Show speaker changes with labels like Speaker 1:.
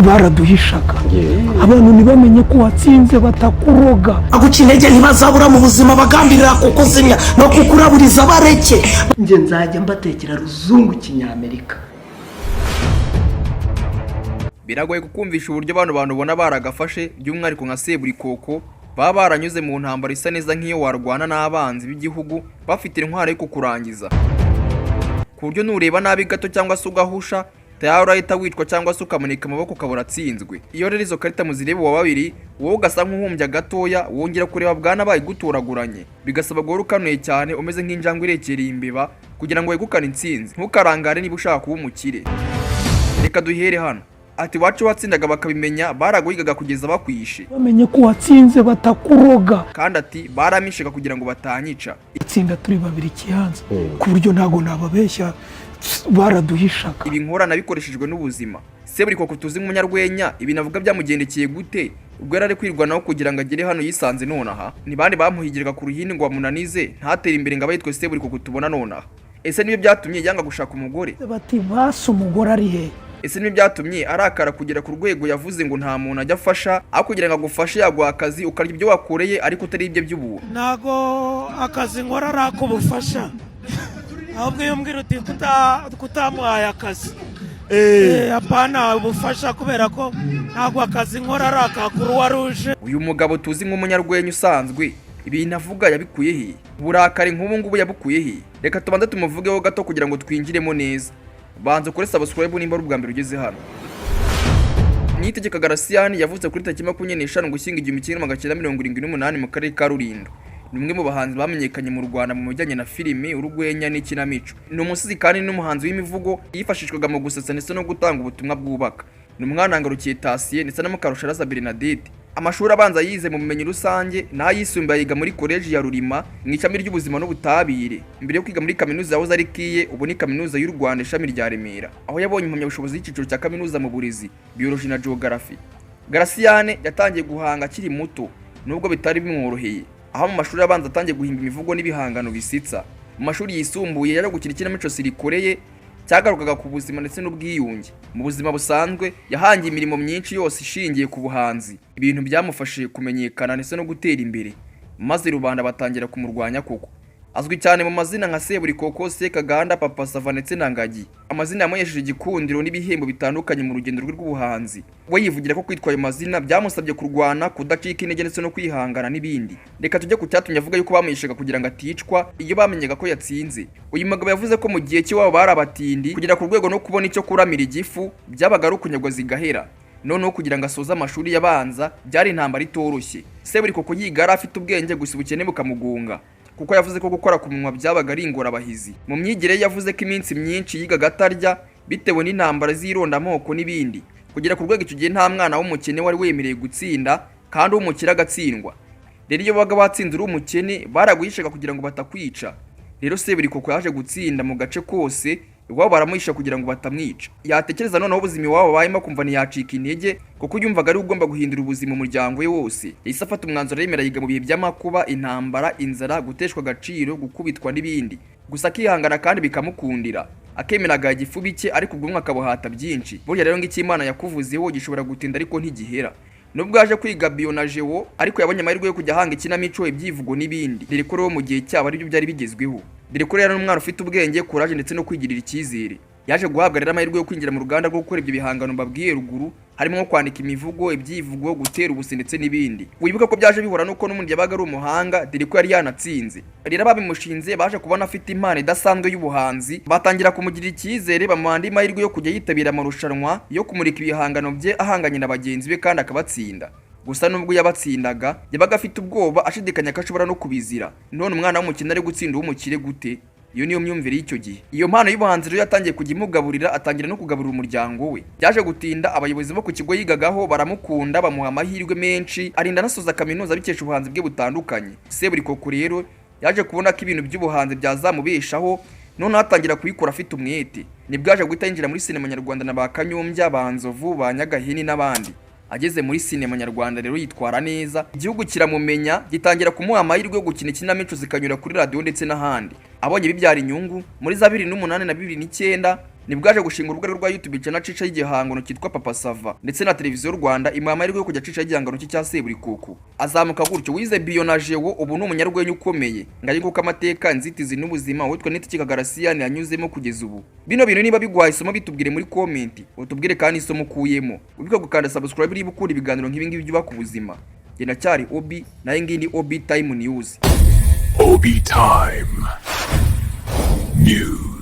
Speaker 1: Baraduhishaga, abantu ntibamenye ko watsinze, batakuroga.
Speaker 2: Aguca intege ntibazabura mu buzima, bagambirira kukuzimya no kukuraburiza, bareke.
Speaker 3: Njye nzajya mbatekera ruzungu kinyamerika.
Speaker 4: Biragoye kukumvisha uburyo bano bantu ubona baragafashe, by'umwihariko nka Seburikoko, baba baranyuze mu ntambara isa neza nk'iyo warwana n'abanzi b'igihugu bafite intwaro yo kukurangiza, ku buryo nureba nabi gato cyangwa se ugahusha, tayari urahita wicwa cyangwa se ukamanika amaboko ukaba uratsinzwe. Iyo rero izo karita muzireba uwa babiri, wowe ugasa nk'uhumbya gatoya, wongera kureba bwana bayigutoraguranye, bigasaba guhora ukanuye cyane umeze nk'injangwe irekereye imbeba kugira ngo wegukane intsinzi. Ntukarangare niba ushaka kuba umukire. Reka duhere hano. Ati: "Iwacu watsindaga bakabimenya, baraguhigaga kugeza bakwishe."
Speaker 1: Bamenye ko watsinze, batakuroga.
Speaker 4: Kandi ati: "Baramishaga kugira ngo batanyica."
Speaker 1: Itsinda turi babiri kiyanza, ku buryo ntabwo nababeshya, baraduhishaga.
Speaker 4: Ibi nkora nabikoreshejwe n'ubuzima. Seburikoko tuzi nk'umunyarwenya, ibi navuga byamugendekeye gute ubwo yari ari kwirwanaho kugira ngo agere hano yisanze nonaha? Ni bande bamuhigiraga ku ruhindi ngo bamunanize ntatere imbere ngo abe yitwe Seburikoko tubona nonaha? Ese nibyo byatumye yanga gushaka umugore?
Speaker 1: Bati: "Basi umugore ari he?"
Speaker 4: Ese nibyo byatumye arakara kugera ku rwego yavuze ngo nta muntu ajya afasha, aho kugira ngo agufashe yaguha akazi ukarya ibyo wakoreye ariko utari ibye by'ubuntu?
Speaker 5: Ntago akazi nkora ari ak'ubufasha, ahubwo iyo umbwira uti kutamuhaye akazi, apana ubufasha, kubera ko ntabwo akazi nkora ari aka Croix Rouge.
Speaker 4: Uyu mugabo tuzi nk'umunyarwenya usanzwe, ibintu avuga yabikuye he? Uburakari nk'ubu ngubu yabukuye he? Reka tubanze tumuvugeho gato kugira ngo twinjiremo neza. Banza ukore subscribe nimba ari ubwa mbere ugeze hano. Niyitegeka Garasiyani yavutse kuri tariki 25 Ugushyingo 1978 mu karere ka Rulindo. Ni umwe mu bahanzi bamenyekanye mu Rwanda mu bijyanye na filimi, urwenya n'ikinamico. Ni umusizi kandi n'umuhanzi w'imivugo yifashishwaga mu gusetsa ndetse no gutanga ubutumwa bwubaka. Ni umwana Ngarukiye Tasiye ndetse na Mukarusharaza Bernadette. Amashuri abanza yize mu bumenyi rusange, n'ayisumbuye yiga muri koleji ya Rurima mu ishami ry'ubuzima n'ubutabire, mbere yo kwiga muri kaminuza yahoze ari KIE, ubu ni Kaminuza y'u Rwanda, ishami rya Remera, aho yabonye impamyabushobozi y'icyiciro cya kaminuza mu burezi, biology na geography. Garasiyane yatangiye guhanga akiri muto, nubwo bitari bimworoheye, aho mu mashuri abanza atangiye guhimba imivugo n'ibihangano bisitsa. Mu mashuri yisumbuye yaje gukina ikinamico Sirikoreye cyagarukaga ku buzima ndetse n'ubwiyunge. Mu buzima busanzwe yahangiye imirimo myinshi yose ishingiye ku buhanzi, ibintu byamufashije kumenyekana ndetse no gutera imbere, maze rubanda batangira kumurwanya koko. Azwi cyane mu mazina nka Seburikoko, Sekaganda, Papa Sava ndetse na Ngagi, amazina yamuhesheje igikundiro n'ibihembo bitandukanye mu rugendo rwe rw'ubuhanzi. We yivugira ko kwitwa ayo mazina byamusabye kurwana, kudacika intege ndetse no kwihangana n'ibindi. Reka tujye ku cyatumye avuga yuko bamuhishaga kugira ngo aticwa iyo bamenyaga ko yatsinze. Uyu mugabo yavuze ko mu gihe cy'iwabo bari abatindi kugera ku rwego no kubona icyo kuramira igifu byabaga ari ukunyagwa zigahera. Noneho kugira ngo asoze amashuri yabanza byari intambara itoroshye. Seburikoko yiga yari afite ubwenge, gusa ubukene bukamugunga, kuko yavuze ko gukora ku munwa byabaga ari ingorabahizi. Mu myigire ye yavuze ko iminsi myinshi yigaga atarya bitewe n'intambara z'irondamoko n'ibindi, kugera ku rwego icyo gihe nta mwana w'umukene wari wemerewe gutsinda kandi uw'umukire agatsindwa. Rero iyo babaga batsinze uri umukene, baraguhishaga kugira ngo batakwica. Rero Seburikoko yaje gutsinda mu gace kose, iwabo baramuhisha kugira ngo batamwica. Yatekereza noneho ubuzima iwabo bayemo, akumva ntiyacika intege, kuko yumvaga ari ugomba guhindura ubuzima umuryango we wose. Yahise afata umwanzuro, aremera yiga mu bihe by'amakuba, intambara, inzara, guteshwa agaciro, gukubitwa n'ibindi, gusa akihangana kandi bikamukundira, akemera agaha igifu bike ariko ubwonko akabuhata byinshi. Burya rero ngo icyo Imana yakuvuzeho gishobora gutinda ariko ntigihera. Nubwo yaje kwiga bio na geo, ariko yabonye amahirwe yo kujya ahanga ikinamico, ibyivugo n'ibindi, dore ko rero mu gihe cyabo aribyo byari bigezweho. Dore ko rero n'umwana ufite ubwenge, courage ndetse no kwigirira icyizere. Yaje guhabwa rero amahirwe yo kwinjira mu ruganda rwo gukora ibyo bihangano mbabwiye ruguru, harimo nko kwandika imivugo, ibyivugo, gutera ubusi ndetse n'ibindi. Wibuka ko byaje bihura nuko n'ubundi yabaga ari umuhanga, dore ko yari yanatsinze. Rero ababimushinze baje kubona afite impano idasanzwe y'ubuhanzi, batangira kumugirira icyizere, bamuha andi mahirwe yo kujya yitabira amarushanwa yo kumurika ibihangano bye ahanganye na bagenzi be kandi akabatsinda. Gusa nubwo yabatsindaga, yabaga afite ubwoba, ashidikanya ko ashobora no kubizira. None umwana w'umukene ari gutsinda uw'umukire gute? Iyo niyo myumvire y'icyo gihe. Iyo mpano y'ubuhanzi rero yatangiye kujya imugaburira, atangira no kugaburira umuryango we. Byaje gutinda, abayobozi bo ku kigo yigagaho baramukunda, bamuha amahirwe menshi, arinda anasoza kaminuza abikesha ubuhanzi bwe butandukanye. Seburikoko rero yaje kubona ko ibintu by'ubuhanzi byazamubeshaho, noneho atangira kubikora afite umwete. Nibwo yaje guhita yinjira muri sinema nyarwanda na ba Kanyombya, ba Nzovu, ba Nyagahini n'abandi. Ageze muri sinema nyarwanda rero yitwara neza, igihugu kiramumenya, gitangira kumuha amahirwe yo gukina ikinamico zikanyura kuri radiyo ndetse n'ahandi. Abonye bibyara inyungu, muri za 2008 na 2009. Nibwo yaje gushinga urubuga rwa YouTube channel, acicaho igihangano cyitwa Papa Sava, ndetse na Televiziyo Rwanda imuha amahirwe yo kujya acicaho igihangano cye cya Seburikoko, azamuka gutyo. Wize bio na geo, ubu ni umunyarwenya ukomeye. Ngari nguko amateka, inzitizi n'ubuzima witwa Niyitegeka Gratien yanyuzemo kugeza ubu. Bino bintu niba biguhaye isomo, bitubwire muri comment, utubwire kandi isomo ukuyemo. Wibuke gukanda subscribe niba ukunda ibiganiro nk'ibi ngibi byubaka ubuzima. Njye ndacyari Obi, nayo ngiyi ni Obi Time News.
Speaker 6: Obi Time News.